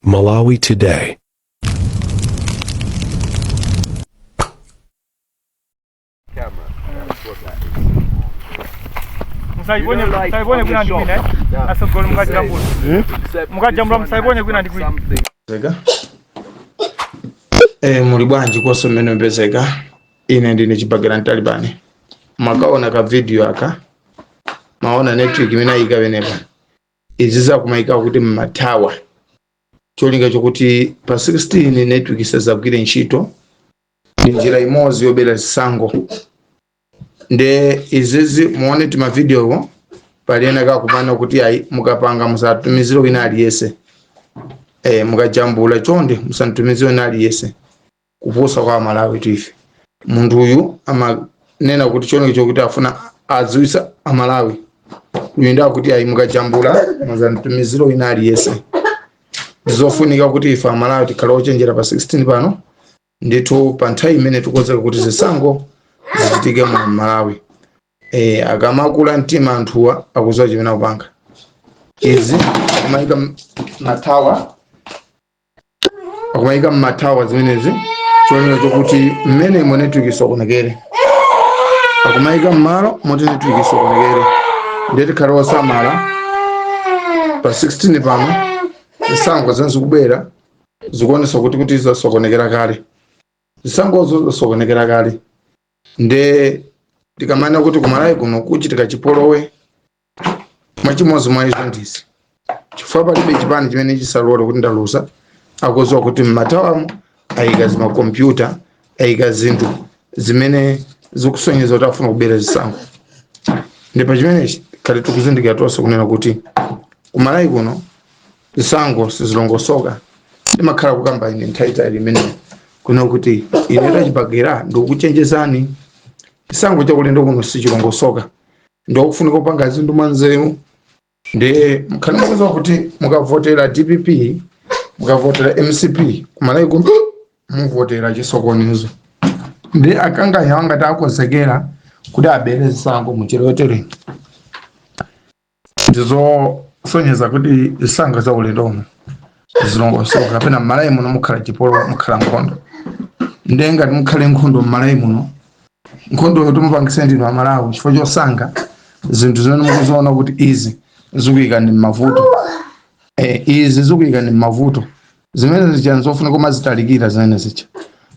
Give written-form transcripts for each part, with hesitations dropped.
Malawi Today. Musaiponye, musaiponye kwina ndi kwina, eh? Asogolo mukajambula. Mukajambula musaiponye kwina ndi kwina. Zeka. Muli bwanji konse mmene mupezeka? Ine ndine Chibagera Mtalibani. Makaona ka video aka, maona network imene ayika penepa. Izi zakumayika kuti mmatower, cholinga chokuti pa 16 network isazagwire ntchito. Ndi njira imodzi yobera zisankho. Nde izizi muone tima video, pali ena kakumana kuti ayi, mukapanga musatumizire wina aliyense, mukajambula chonde musatumizire wina aliyense. Kupusa kwa Malawi tife. Munthu uyu amanena kuti cholinga chokuti afuna adziwisa Amalawi uyu ndi akuti ayi, mukajambula musatumizire wina aliyense. Zofunika kuti ife Amalawi tikhale ochenjera pa 16 pano ndithu, pa nthawi imene tikonzeka kuti zisankho zichitike mu Malawi. Akamakula mtima anthuwa akudziwa chimene akupanga. Izi akumayika matower, akumayika mmatower zimenezi cholinga chokuti mmenemo network isokonekere. Akumayika mmalo moti network isokonekere. Ndiye tikhale osamala pa 16 pano. Zisankho zimene zikubwera zikuonesa kuti zasokonekera kale, zisankhozo zasokonekera kale. Nde tikamana kuti kumalawi kuno kuchitika chipolowe, mwachimodzi mwa izo ndizi, chifukwa palibe chipani chimene chisalole kuti ndaluza. Akudziwa kuti mmatowermo ayika zimakompyuta, ayika zinthu zimene zikusonyeza kuti afuna kubera zisankho. Ndi pa chimenechi khale tikuzindikira tonse kunena kuti kumalawi kuno zisankho sizilongosoka. Ndimakhala kukamba ine nthawi itali imeneyo kunena kuti ine tachibagera ndikukuchenjezani, chisankho chakulendo kuno sichilongosoka, ndikufunika kupanga zinthu mwanzeru. Ndi mkhale mukudziwa kuti mukavotera DPP, mukavotera MCP, kumalawi kuno muvotera chisokonezo. Ndi akanganya wangati akonzekera kuti abere zisankho munjira yotere, ndizosonyeza kuti zisankho za ulendo uno zilongosoka kapena mmalawi muno mukhala chipolowe, mukhala nkhondo. Ndiye ngati mukhale nkhondo mmalawi muno, nkhondoyo timupangise ndinu Amalawi, chifukwa chosankha zinthu zimene mukuziona kuti izi zikuyikani m'mavuto. Izi zikuyikani m'mavuto, zimene zija nzofunika kumazitalikira. Zimene zija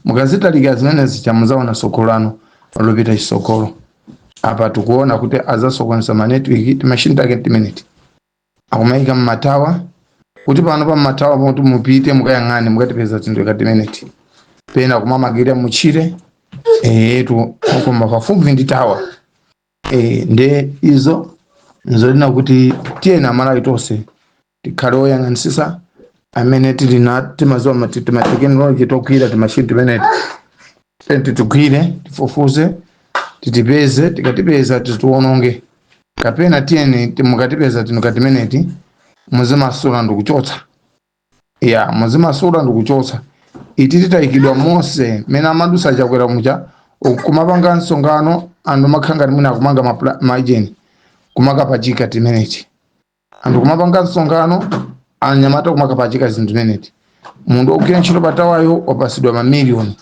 mukazitalikira, zimene zija muzaona tsogolo lanu lopita chitsogolo. Apa tikuona kuti azasokoneza ma network, timashini take timeneti akumayika mmatower, kuti pano pa mmatower poti mupite mukayang'ane mukatipeza zinthu katimeneti, pena kumamakira mutchire etu koma pafupi ndi tower. Nde izo nzolina kuti tiyeni Amalawi tonse tikhale oyang'anisisa amene tili na timaziwa mati timatechnology togwira timashini timeneti. Tiyeni tigwire, tifufuze, titipeze. Tikatipeza titiwononge, kapena tiyeni mukatipeza tinu katimeneti muzimasula ndikuchotsa ya, muzimasula ndikuchotsa. Iti titayikidwa monse mene amadusa Chakwera mucha kumapanga msonkhano, anthu makhala ngati mwina akumanga majeni, kumakapachika timeneti. Anthu kumapanga msonkhano, anyamata kumakapachika zinthu timeneti. Munthu ogwira ntchito pa toweryo wapasidwa mamiliyoni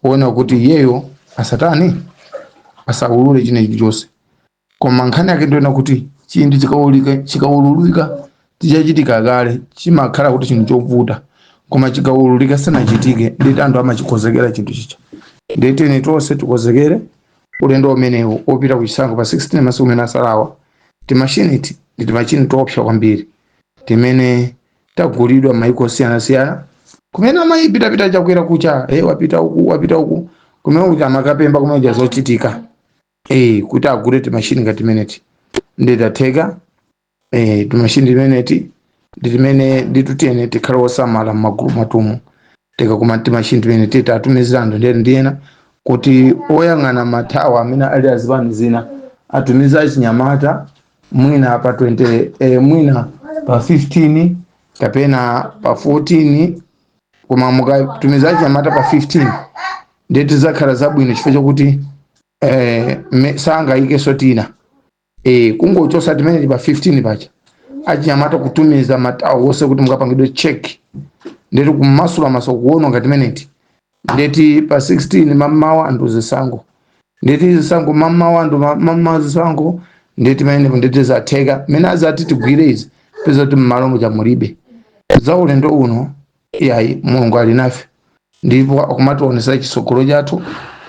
kuona kuti iyeyo asatani, asaulule chine chilichonse. Koma nkhani yake ndiona kuti chinthu chikaululika, chikaululika tichachitika kale, chimakhala kuti chinthu chovuta, koma chikaululika sanachitike, nditi anthu amachikonzekera chinthu chicha. Nditini tonse tikonzekere ulendo umenewu opita kuchisankho pa 16, masiku amene asalawa. Timashiniti ndi timachini toopsa kwambiri timene tagulidwa maiko osiyanasiyana kumene amayipitapita Chakwera kucha, wapita uku, wapita uku, kumene kuti amakapemba kumene kuja zochitika, kuti agule timashini ngati timeneti. Nditatheka timashini timeneti ndi timene nditutiyene tikhale osamala m'magulu mwatumu. Tikakuma timashini timene titatumizira anthu ndiyena ndiyena kuti oyang'ana matower amene ali azipani zina atumiza achinyamata mwina pa 20, mwina pa 15 kapena pa 14. Koma mukatumiza achinyamata pa 15 ndiye tizakhala zabwino, chifukwa chokuti sangayikeso tina, kungochosa timene pa 15 pacha, achinyamata kutumiza matower wonse kuti mukapangidwe check. Ndeti kumasula maso kuwononga timeneti. Ndeti pa 16 mamawa anthu zisankho, ndeti zisankho mamawa anthu mamawa zisankho. Ndeti pamenepo ndeti zatheka mmene azati tigwire izi, peza kuti mmalo muja mulibe. Za ulendo uno iyayi, Mulungu ali nafe ndipo akumationesera chisogolo chathu,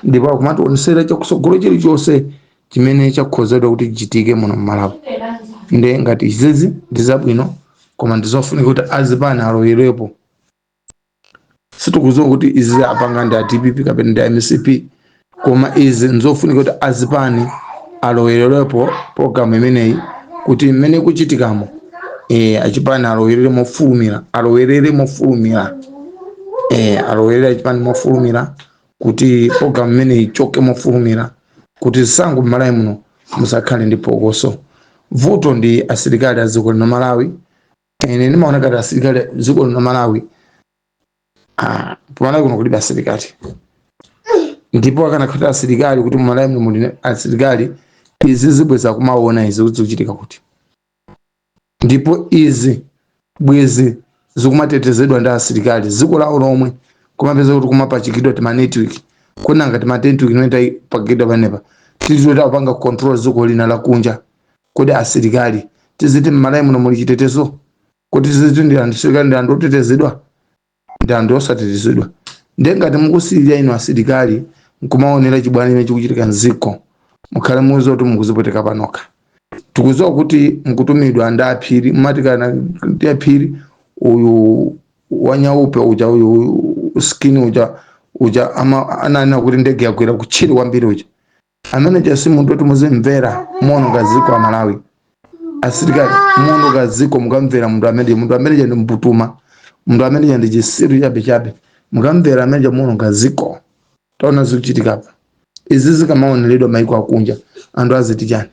ndipo akumationesera chakusogolo chilichonse chimene chakhozedwa kuti chichitike muno mMalawi. Nde ngati izizi ndi zabwino, koma ndizofunika kuti azipani alowerepo. Sitikudziwa kuti izi apanga ndi a DPP kapena ndi a MCP, koma izi nzofunika kuti azipani alowererepo program imeneyi, kuti mmene kuchitikamo achipani alowerere mofulumira, alowerere mofulumira, alowerere achipani mofulumira, kuti program imeneyi ichoke mofulumira, kuti zisankho m'Malawi muno musakhale ndi phokoso. Vuto ndi asilikali a dziko lino Malawi. Ine ndimaona ngati asilikali dziko lino Malawi, Malawi kuno kulibe asilikali, ndipo akanakhala asilikali, kuti muMalawi muno muli asilikali, izi zibweza kumaona izi kuti zikuchitika kuti, ndipo izi bwezi zikumatetezedwa ndi asilikali dziko lawo lomwe. Kumapeza kuti kumapachikidwa tima network, kunanga tima network imene tayipakidwa panepa tizoti apanga control dziko lina lakunja. Kodi asilikali tiziti m'Malawi muno muli chitetezo? Kuti tiziti ndi anthu asilikali ndi anthu otetezedwa, ndi anthu osatetezedwa? Ndiye ngati mukusiyira inu asilikali nkumaonera chibwana imene chikuchitika mdziko, mukhale muzi kuti mukuzipweteka panokha. Tikudziwa kuti mukutumidwa ndi aphiri, mumatikana ndi aphiri uyu wanyaupe uja, uyu skin uja, uja ama ananena kuti ndege yagwera kutchire kwambiri uja. Amene uja si munthu oti muzimvera. Muononga dziko a Malawi. Asilikali muononga dziko mukamvera munthu amene, munthu amene uja ndi mbutuma, munthu amene uja ndi chisiru chabe chabe. Mukamvera amene uja muononga dziko. Taona zikuchitikapa izi, zikamaoneredwa maiko akunja, anthu aziti chani?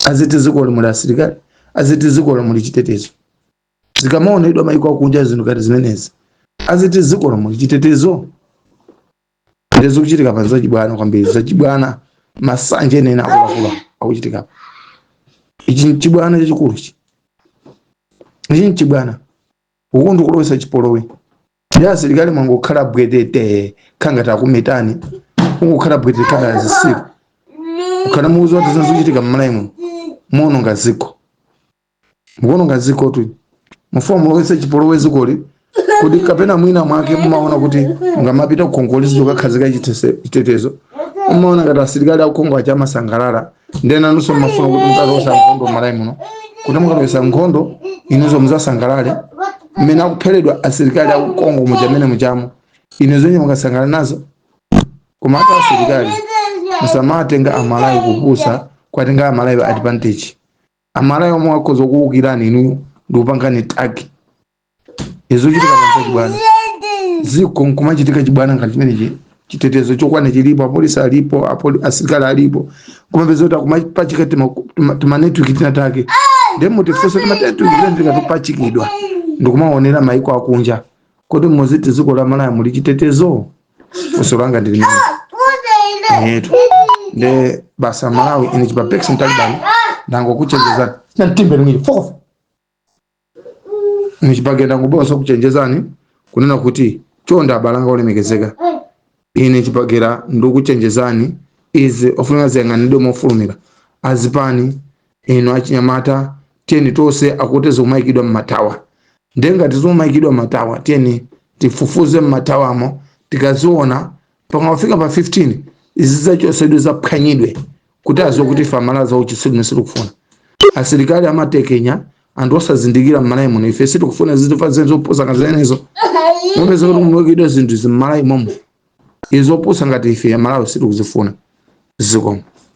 Aziti dziko muli asilikali? Aziti dziko muli chitetezo? Zikamaonedwa maiko akunja zinthu ngati zimenezi, aziti dziko muli chitetezo? Ndi zikuchitika pa zachibwana kwambiri, zachibwana, masanje enene akuluakulu akuchitika. Ichi nchibwana chachikulu ichi, ichi nchibwana. Uku ndikulowesa chipolowe. Ndi asilikali mwangokhala bwetete, khangati akumetani, ungokhala bwetete khangati zisiku. Ukhala muuzi wati zinthu zikuchitika m'Malawi muno, muononga dziko, mukuononga dziko tu. Mufuna mulowese chipolowe dzikoli kuti kapena mwina mwake mumaona kuti mungamapita ku Congo kukakhazika chitetezo, mumaona ngati asilikali aku Congo aja amasangalala. Ndena nanunso mumafuna kuti mukalowesa nkhondo m'Malawi muno, kuti mukalowesa nkhondo inunso muzasangalale mmene akupheredwa asilikali aku Congo muja, mmene muchamo inu zenye mukasangalala nazo. Koma ati asilikali musamatenga Amalawi kupusa, kwatenga Amalawi advantage. Amalawi omwe akhoza kuwukirani inuyo ndikupangani tag. Izo chitika pa chibwana ziko nkumachitika chibwana ngati chimenechi. Chitetezo chokwana chilipo, apolisi alipo, asilikali alipo, kumapeza kuti akumapachika tima network tina take. Ndiye mutifunse, tima network tina tikatupachikidwa ndikumaonera maiko akunja, kodi muziti dziko la Malawi muli chitetezo? Funso langa ndi limene yetu. Nde basa Malawi, ine chipapexi mtalibani ndangokuchenjezani nantimbe limwili fokofu ine ndangobosa kuchenjezani kunena kuti chonde abalanga olemekezeka, ine chipagera ndikuchenjezani, izi ofunika ziyang'anidwe mofulumira. Azipani inu achinyamata, tiyeni tonse akuti zikumayikidwa mmatawa. Ndiye ngati zikumayikidwa mmatawa, tiyeni tifufuze mmatawamo. Tikaziona pangafika pa 15, izi zachosedwe, zaphwanyidwe, kuti aziwe kuti ife Amalawi uchitsiru sitikufuna. Asilikali amatekenya anthu osazindikira m'Malawi muno, ife sitikufuna zitifa zinthu zopusa ngati zimenezo. Mupeza kuti kumuyikidwa zinthu izi m'Malawi momo, izi zopusa ngati ife Amalawi sitikuzifuna. Zikomo.